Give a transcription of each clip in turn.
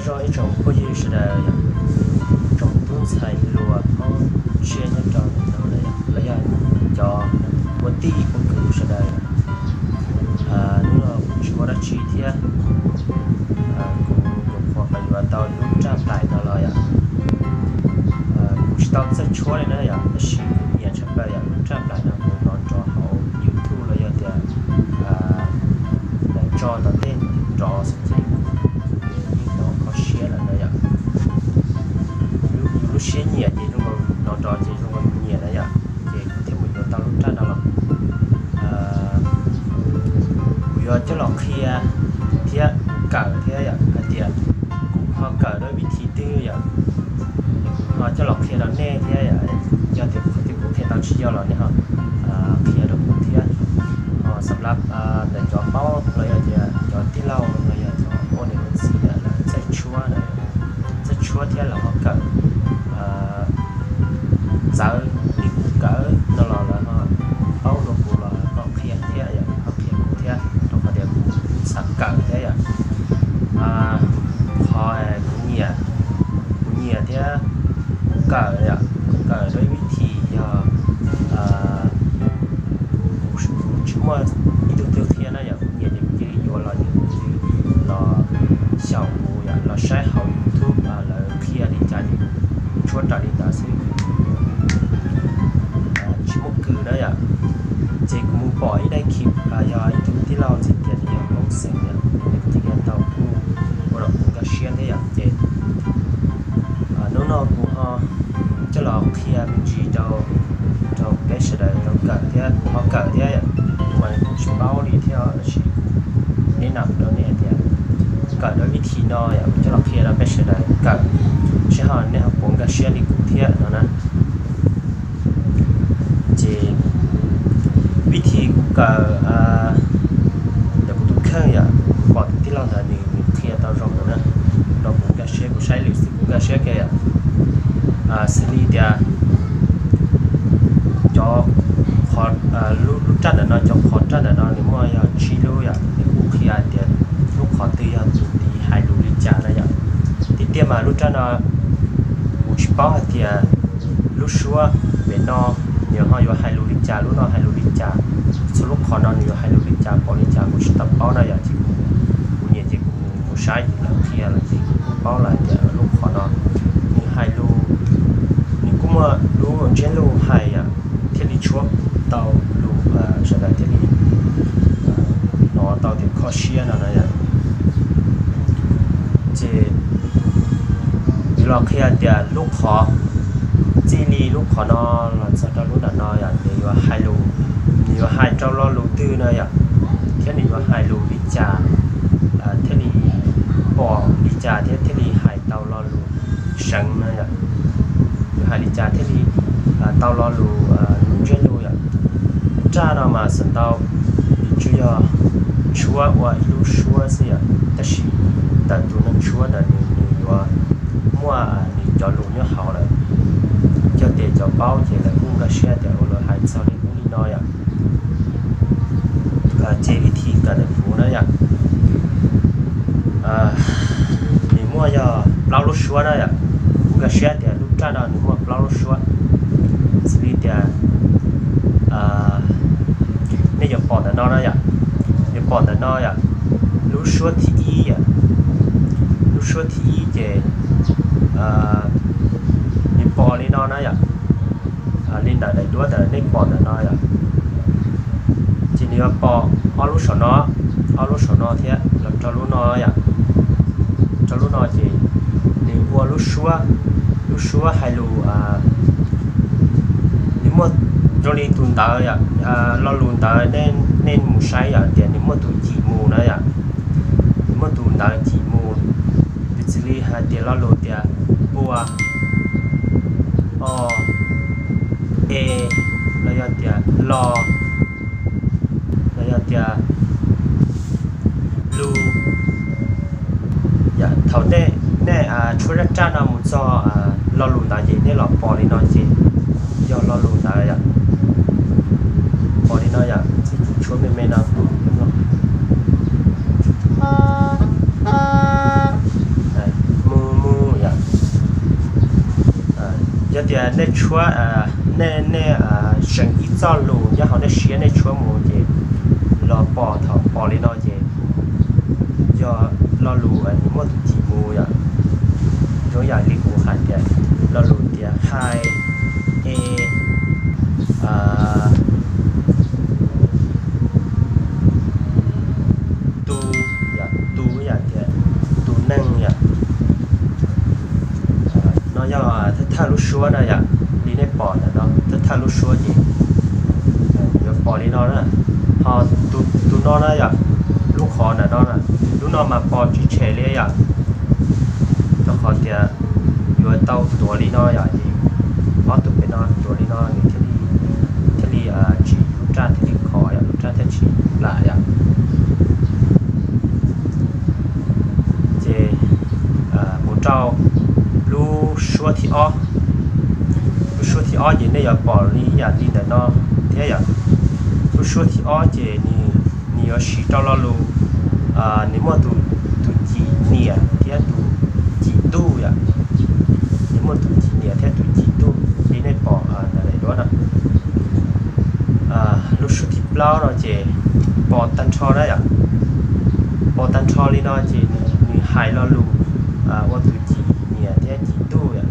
Zoo ib tsoom phooj ywg sawv daws yom, tsoom tub ntxhais hluas hmoob tshiab nyob rau ntawm no los yog cov ua tij ua kwv sawv daws, hnub no kuv tsis ua dab tsi thiab, kuv nyuam qhuav yuav tau lub raj nplais no los yom, kuv tsis tau txawj tshuab li na yom, tab sis kuv nyiam tshaj plaws yom, lub raj nplais no kuv hnov nrov hauv YouTube los yog tias tso tom tej rov xwb ces kuv yeej hnov kho siab lawm na yom. Yus lub siab nyiam ces zoo nkaus, hnov nrov ces zoo nkaus yus nyiam na yom, ces kuv thiaj mus yuav tau lub raj no los. Kuv yuav coj los qhia thiab kuv kawm thiab yom, hais tias kuv ho kawm dua vib thim twg yom, ho coj los qhia rau nej thiab yom, yog tias qhov twg kuv qhia tau tsis yog los nej ho qhia rau kuv thiab. Ho xam lab ntawm cov paub los yog tias cov tij laug los yog cov ua niam ua txiv lawv txawj tshuab, txawj tshuab thiab lawv ho kawm txawv li kuv kawm no los lawv ho paub dua kuv los ho qhia thiab yom, ho qhia kuv thiab rau qhov tias kuv xav kawm thiab yom. Qhov kuv nyiam, kuv nyiam thiab kuv kawm yom, kuv kawm dua vib thim yog kuv tsis muaj ib tug twg qhia na yom, kuv nyiam ces kuv cia li yuav los ces kuv cia li los xyaum kuv yom, los saib hauv YouTube lawv qhia li cas ces kuv tshuab raws li ntawd xwb. Tsis muaj kws na yom. Ces kuv mus pom ib daim khib yog ib tug tij laug ntxiv tias nws yog Hmoob xeev yom, nws cia li tau kuj ua rau kuv nkag siab thiab yom. Ces hnub no kuv ho coj los qhia me ntsis rau, rau peb sawv daws tau kawm thiab kuv ho kawm thiab yom. Kuv mas kuv tsis paub li thiab tab sis kuv ev nam rau nej tias kawm dua vib thim no yom, kuv coj los qhia rau peb sawv daws kawm seb ho nej ho puas nkag siab li kuv thiab no na. Ces vib thim kuv kawm ntawm kuv tus kheej yom, kuv pom tus tij laug ntawd nws qhia tau zoo lawm na, rau kuv nkag siab, kuv saib lwm xwb kuv nkag siab kiag yom. Xws li tias cov, lub raj ntawm no, cov qhov raj ntawm no nws muaj yog tsib lub yom, nws kuj qhia hais tias lub qhov twg yog tus tis hais lus li cas na yom. Tiag tiag mas lub raj no kuv tsis paub hais tias lub suab pem no nws ho yuav hais lus li cas, lub no hais lus li cas, txhua lub qhov no nws yuav hais lus li cas, pom li cas kuv tsis tau paub na yom. Ces kuv, kuv nyiam ces kuv mus saib lawv qhia lawm ces kuv kuj paub lawm tias lub qhov no nws hais lus, nws kuj muaj lub ntsiab lus hais yom, thiaj li tshuab tau lus, sawv daws thiaj li hnov tau tias kho siab no na yom. Ces nws los qhia tias lub qhov, txij li lub qhov no los txog rau lub nram no yom, nws yuav hais lus, nws yuav hais rau lo lus twg no yom, thiab nws yuav hais lus li cas thiaj li pom li cas thiab thiaj li hais tau lo lus seev no yom, yuav hais li cas thiaj li tau lo lus, lub ntsiab lus yom. Raj no mas xam ntau nws tsuas yog tshuab ua ib lub suab xwb yom, tab sis ntawm tus neeg tshuab ntawd nws, nws yuav muaj nws cov lus nyob hauv lawm. Yog tias cov paub ces lawv kuj nkag siab tias ua lawv hais txog li ub li no yom. Ces vib thim kawm ntawm kuv na yom, nws muaj yog plaub lub suab na yom. Kuv nkag siab tias lub raj no nws muaj plaub lub suab. Xws li tias nej yuav pom ntawm no na yom, yuav pom ntawm no yom, lub suab thib ib yom, lub suab thib ib ces nws pom li no na yom, li ntawm daim duab ntawm nej pom ntawm no yom. Ces nws yuav pom ob lub saum no, ob lub saum no thiab los rau lub no yom. Rau lub no ces nws ua lub suab, lub suab hais lus, nws muaj zoo li tus ntawv yom, lo lus ntawv nej mus saib yom tias nws muaj tus cim mus na yom, nws muaj tus ntawv cim mus. Piv txwv li hais tias lo lus tias pua, o, e, los yog tias lo, los yog tias lu. Yom, thaum nej, nej tshuab raj raj no mus txog lo lus ntawd ces nej los pom li no ces yog lo lus ntawd yom. Pom li no yom, txij kuv tshuab me me no. Nej tshuab, nej, nej seev ib txoj lus nyob hauv nej siab nej tshuab mus ces los pom, thaum pom li no ces yog lo lus nws muaj tus cim mus yom. Zoo yam li kuv hais tias lo lus tias hais, e, tu, yog tu yam tias tus neeg yom. No yog thawj thawj lub suab na yom, li nej pom ntawm no thawj thawj lub suab ces yuav pom li no na. Ho tus no na yom, lub qhov ntawm no, lub no mas pom tsis tshem li yom. Rau qhov tias yuav tau tuav li no yom, ces ob tug pem no tuav li no nws thiaj li, thiaj li tsis, lub raj thiaj li khov yom, lub raj thiaj tsis plam yom. Ces mus rau lub suab thib ob. Lub suab thib ob ces nej yuav pom li yam li ntawm no thiab yom. Lub suab thib ob ces nws yuav siv rau lo lus, nws muaj tus cim niam thiab tus cim ntuj yom. Nws muaj tus cim niam thiab tus cim ntuj li nej pom ntawm daim duab no. Lub suab thib plaub no ces pom tag nrho na yom. Pom tag nrho li no ces nws hais lo lus ua tus cim niam thiab cim ntuj yom.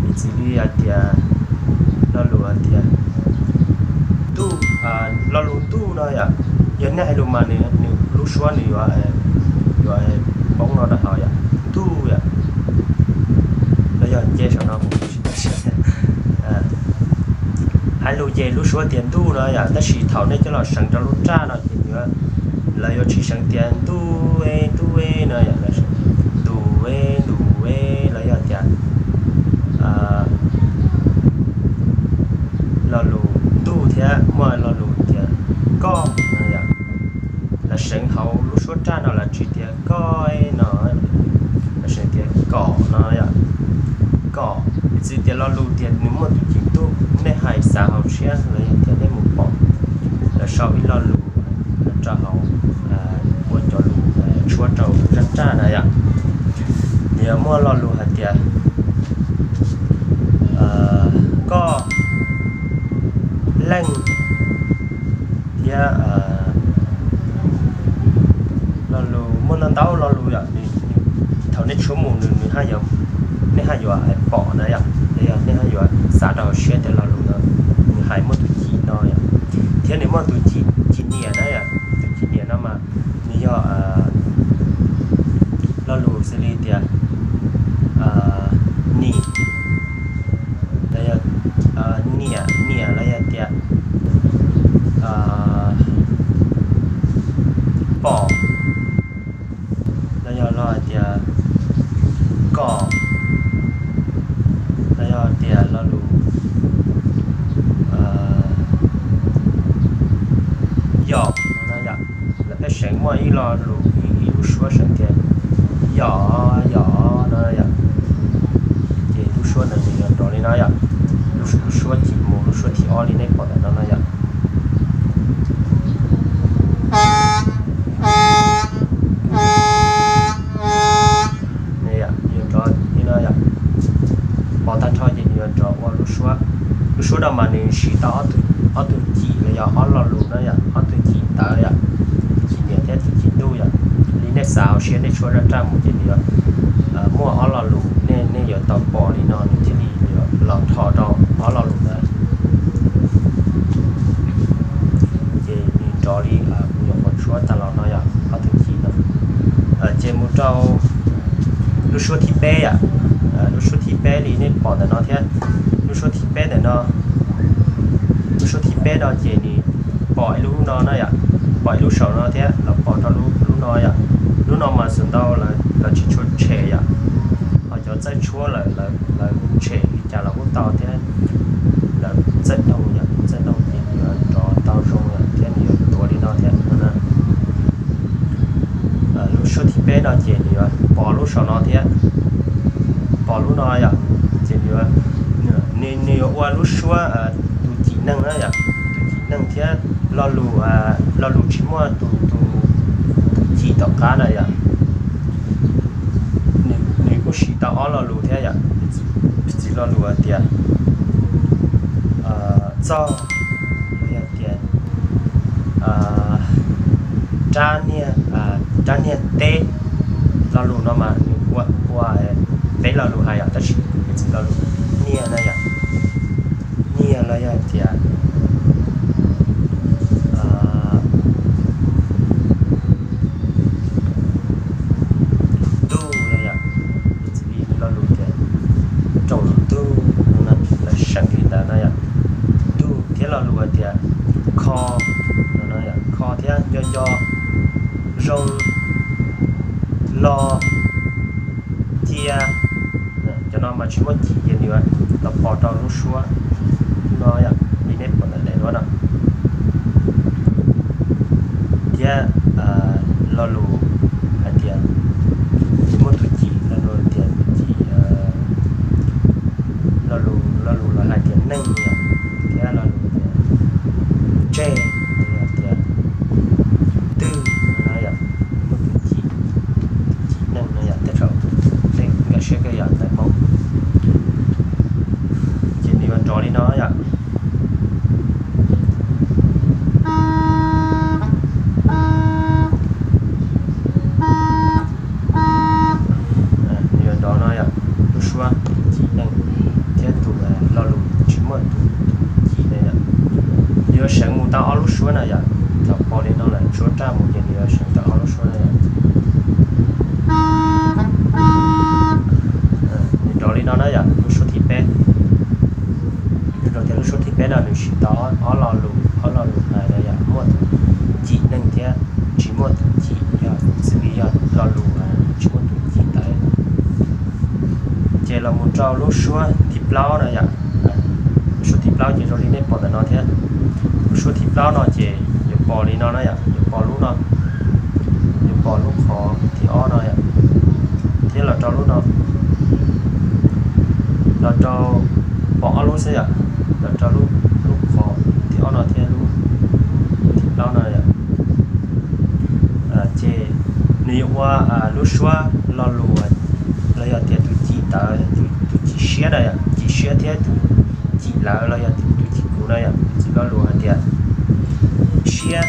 Piv txwv li hais tias lo lus hais tias ntuj, lo lus ntuj no yom, yog nej hais lus mas nws, nws lub suab nws yuav, yuav poob no rau hauv yom, ntuj yom. Los yog nce saum no, hais lus ces lub suab tias ntuj no yom, tab sis thaum nej coj los seev rau lub raj no ces lawv yuav tsis seev tias ntuj e, ntuj e no yom, ntuj e, ntuj e, los yog tias lo lus ntuj thiab muaj lo lus tias koj no yom. Lawv seev hauv lub suab raj no lawv tsis tias koj no, lawv seev tias kom no yom. Kom, piv txwv tias lo lus tias nws muaj tus cim ntuj, nej hais xav hauv siab los yog tias nej mus pom, lawv sau ib lo lus rau hauv ua cov lus tshuab rau zaj raj na yom. Nws yuav muaj lo lus hais tias koj, leej, thiab lo lus, muaj ntau ntau lo lus yom. Thaum nej tshuab mus nws, nws haj, nej haj yuav pom na yom, los yog nej haj yuav xav rau hauv siab tias lo lus no nws hais muaj tus cim no yom, thiab nws muaj tus cim, cim niam na yom. Tus cim niam no mas nws yog lo lus xws li tias nim, los yog niam, niam los yog tias pom, los yog los hais tias kom, los yog tias lo lus yom no yom. Lawv pheej seev muaj ib lo lus, ib lub suab seev tias yom, yom no yom. Ces lub suab ntawd nws yuav nrov li no yom. Lub, lub suab cim mus, lub suab thib ob li nej pom ntawm no no yom. Yuav nrov li no yom. Pom tag nrho ces nws yuav nrov ua lub suab. Lub suab no mas nws siv tau ob tug cim los yog ob lo lus na yom, ob tug cim ntawv yom, tus cim niam thiab tus cim ntuj yom. Li nej xav hauv siab nej tshuab zaj raj mus ces nws yuav muaj ob lo lus, nej, nej yuav tau pom li no nws thiaj li yuav los nrho rau ob lo lus ntawd. Ces nws nrov li kuv nyuam qhuav tshuab tas los no yom, ob tug cim no. Ces mus rau lub suab thib peb yom, lub suab thib peb li nej pom ntawm no thiab. Lub suab thib peb ntawm no, lub suab thib peb no ces nws pom ib lub no na yom, pom ib lub saum no thiab los pom rau lub, lub no yom. Lub no mas xav ntau lawv tsis tshua tshem yom, ho cov txawj tshuab lawm lawv tshem li cas los kuj tau thiab. Lawv txawj ntoo yom, txawj ntoo ces nws yuav nrov tau zoo yom, thiab nws yuav tuav li no thiab no na. Lub suab thib peb no ces nws yuav pom lub saum no thiab, pom lub no yom, ces nws, nws yuav ua lub suab tus cim neeg na yom, tus cim neeg thiab lo lus, lo lus tsis muaj tus, tus cim tom qab na yom. Nws kuj siv tau ob lo lus thiab yom. Lo lus hais tias txog, los yog tias rab niag, rab niag teb. Lo lus no mas nws ua, ua peb lo lus hais yom, tab sis kuv piv txwv lo lus niag na yom. Niag los yog tias ntuj no yom, piv txwv li lo lus tias rooj ntuj no, lawv seem li ntawd na yom. Ntuj thiab lo lus tias kho no, kho thiab nco nco, zoo, lo, cia. Cov no mas tsis muaj cim ces nws los pos rau lub suab no yom, li nej pom ntawm daim duab no. Thiab lo lus hais tias tsis muaj tus cim, lo lus tias tus cim, lo lus, lo lus los hais tias neeg yom, thiab lo lus tias tseg, los tias twg no yom, muaj tus cim, tus cim neeg no yom, tej zaum nej nkag siab kawg yom ntawv Hmoob. Ces nws yuav nrov li no yom. Nws yuav nrov no yom, lub suab cim neeg thiab tus lo lus tsis muaj tus cim na yom. Nws yuav seev mus tau ob lub suab na yom, thaum pos li no lawm suab raj mus ces nws yuav seev tau ob lub suab na yom. Nws nrov li no na yom, lub suab thib peb. Nws nrov tias lub suab thib peb no nws siv tau ob lo lus, ob lo lus hais na yom, muaj tus cim neeg thiab tsis muaj tus cim, yog xws li yog lo lus tsis muaj tus cim ntawd. Ces los mus rau lub suab thib plaub na yom. Lub suab thib plaub ces zoo li nej pom ntawm no thiab. Lub suab thib plaub no ces yuav pos li no na yom, yuav pos lub no, yuav pos lub qhov thib ob no yom, thiab los rau lub no, los rau, pos ob lub xwb yom, los rau lub, lub qhov thib ob no thiab lub thib plaub no yom. Ces nws yuav ua lub suab lo lus los yog tias tus cim ntawd, tus cim siab na yom, cim siab thiab tus cim lawv los yog tus cim kuv na yom. Txij lo lus hais tias siab,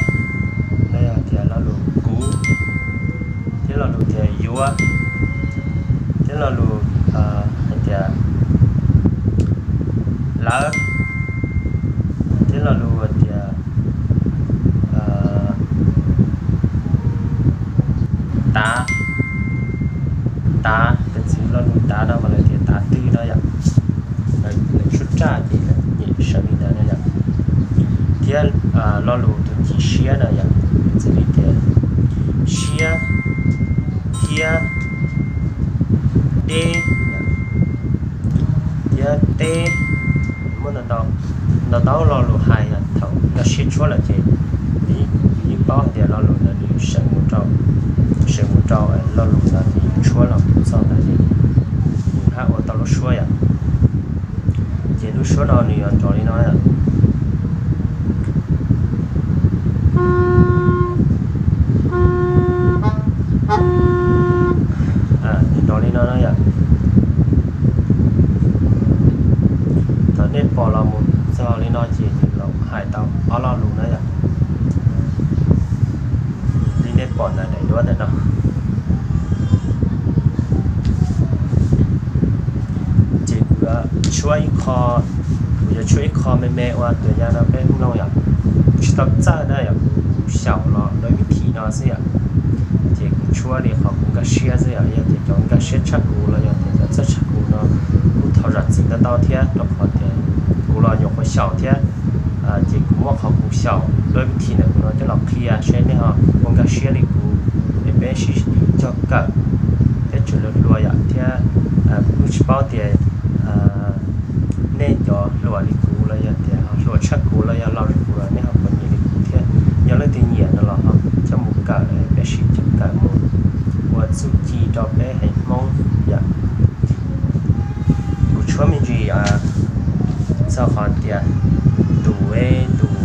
los yog tias lo lus kuv, thiab lo lus tias yuav, thiab lo lus hais tias lawv, thiab lo lus tias tav, tav, piv txwv lo lus tav no mas lawv tias tav twg no yom. Lawv suab raj ces lawv nyem seev li ntawd no yom. Thiab lo lus tus cim siab no yom, piv txwv li tias siab, thiab, deb, thiab teb. Muaj ntau ntau lo lus hais yom, thaum nkag siab tshuab lawm ces nws yeej paub hais tias lo lus ntawd nws seev mus rau, seev mus rau lo lus ntawd nws tshuab los txog ntawd ces nws haj ua tau lub suab yom. Ces lub suab no nws yuav nrov li no yom. Nws nrov li no na yom. Thaum nej pom los mus txog li no ces nws los hais tau ob lo lus na yom. Li nej pom ntawm daim duab ntawm no. Ces kuv yuav tshuab ib qho, kuv yuav tshuab ib qho me me ua tuam yam no peb mloog yom. Kuv tsis tau txawj na yom, kuv xyaum los lawv vib thim no xwb yom. Ces kuv tshuab li qhov kuv nkag siab xwb yom. Yog tias cov nkag siab tshaj kuv los yog tias cov txawj tshaj kuv no kuj thov zam txim ntau ntau thiab, rau qhov tias kuv los nyuam qhuav xyaum thiab. Ces kuv muab qhov kuv xyaum lawv vib thim ntawm kuv no coj los qhia seb nej ho puas nkag siab li kuv, es peb sib cog kawm thiab tseem hluas hluas yom. Thiab kuv kuj tsis paub tias nej cov hluas li kuv los yog tias hluas tshaj kuv los yog laus li kuv los nej ho puas nyiam li kuv thiab. Yog leej twg nyiam no los ho coj mus kawm, peb sib cog kawm mus ua txuj ci rau peb haiv Hmoob yom. Kuv tshuab me ntsis txog qhov tias tus, tus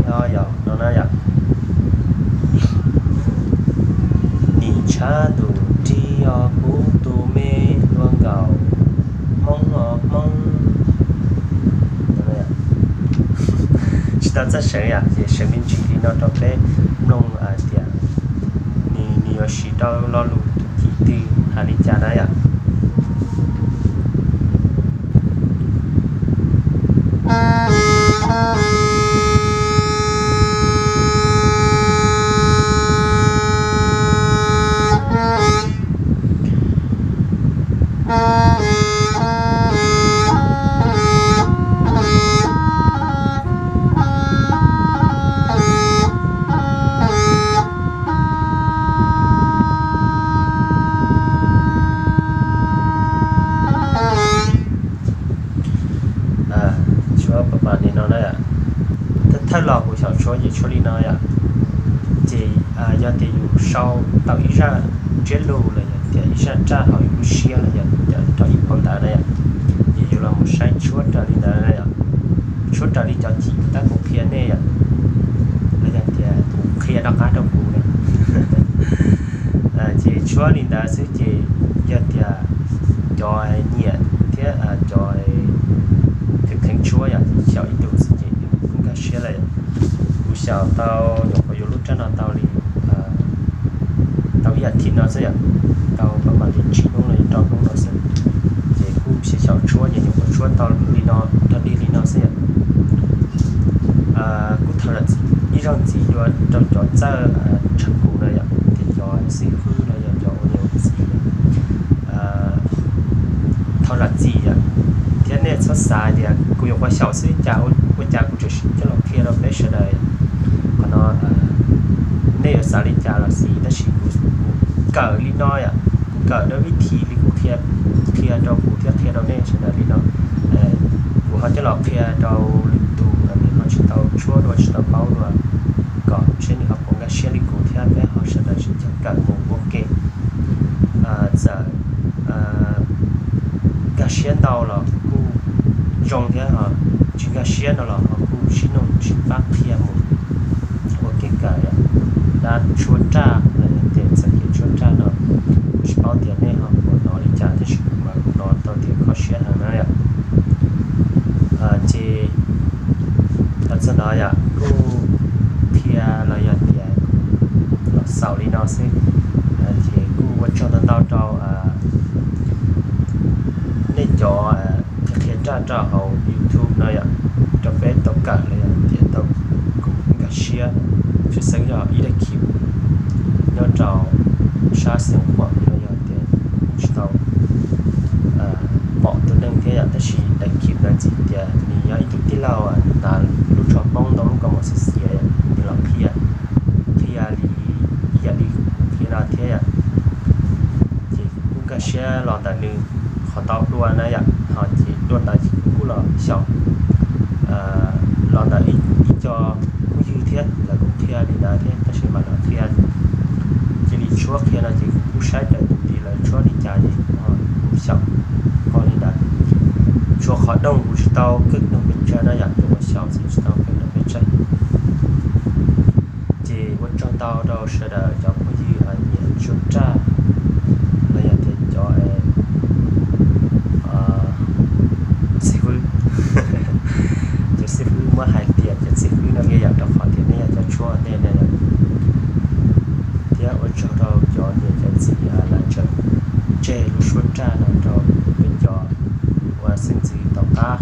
no yom, no na yom. Nim tshav ntuj ris os kuv tus me hluas nkauj Hmoob os. Txawj seev yom, ces seev me ntsis li no rau peb mloog tias nws, nws yuav siv rau lo lus tus cim twg hais li cas na yom. Tshuab pam pam li no na yom. Thawj thawj los kuv xyaum tshuab ces tshuab li no yom. Ces yog tias yus sau tau ib zaj ntsiab lus los yog tias ib zaj raj hauv yus lub siab los yog rau ib phau ntawv na yom, ces yus los mus saib tshuab raws li ntawd na yom. Tshuab raws li cov cim tab kuv qhia nej yom, los yog tias kuv qhia rov qab rau kuv na. Ces tshuab li ntawd xwb ces yog tias cov nyiam thiab cov kheev kheev tshuab yom, xyaum ib tug xwb ces kuj nkag siab lawm. Kuv xyaum tau nyuam qhuav yuav lub raj no tau li, tau ib as thiv no xwb yom, tau pab mam li tsib hnub no rau hnub no xwb. Ces kuj xyaum tshuab ces nyuam qhuav tshuab tau li no, rau dig li no xwb yom. Kuj thov zam txim ib zaug ntxiv dua rau cov txawj tshaj kuv na yom, ces cov xib hwb no yog cov ua niam ua txiv, thov zam txim yom. Thiab nej txhob xav tias kuv yuav qhuav xyaum xwb cas ua cas kuv tseem coj los qhia rau peb sawv daws. Qhov no nej yuav xav li cas los xij, tab sis kuv kawm li no yom, kuv kawm rau vib thib li kuv qhia, qhia rau kuv thiab qhia rau nej sawv daws li no. Kuv ho coj los qhia rau lwm tus uas nws ho tsis tau tshuab dua tsis tau paub dua, kom seb nws ho puas nkag siab li kuv thiab peb ho sawv daws sib cog kawm mus ua ke. Txawm nkag siab ntau los kuj zoo thiab, ho tsis nkag siab no los ho kuj sib nug sib pab qhia mus ua kev kawm yom. Dab tshuab raj los yog tias txoj kev tshuab raj no, kuv tsis paub tias nej ho puas hnov li cas tab sis kuv mas kuv hnov tau tias kho siab heev na yom. Ces txog no yom kuj qhia los yog tias los xaus li no xwb. Ces kuj ua tsaug ntau ntau rau nej cov qhia qhia raj rau hauv YouTube no yom, rau peb tau kawm los yog tias tau kuj nkag siab. Tshwj xeeb yog ib daim khib nyob rau sab Xeev Khuam no yog tias kuj tsis tau pom tus neeg thiab yom, tab sis daim khib ntawd txim tias nws yog ib tug tij laug hnav lub tsho Hmoob ntoo lub kaus mom xiav xiav, nws los qhia, qhia li ib yam li kuv qhia no thiab yom. Ces kuj nkag siab los ntawm nws qhov tau dua na yom, ho ces dua ntawd ces kuv kuj los xyaum los ntawm ib co phooj ywg thiab lawv kuj qhia li ntawd thiab tab sis mas lawv qhia cia li tshuab qhia no ces kuv kuj saib raws tus tid lawv tshuab li cas ces kuv xyaum ho li ntawd. Tshuav qhov doog kuv tsis tau keej doog pes tsawg na yom, kuv xyaum xwb tsis tau keej doog pes tsawg. Ces ua tsaug ntau rau sawv daws cov phooj ywg nyiam tshuab raj los yog tias cov xib fwb, cov xib fwb muab hais tias cov xib fwb no yog rau qhov tias nej yog cov tshuab nej ne. Thiab ua tsaug rau cov niam cov txiv lawv tseem tseg lub suab raj no rau peb cov uas xeeb ntxwv tom qab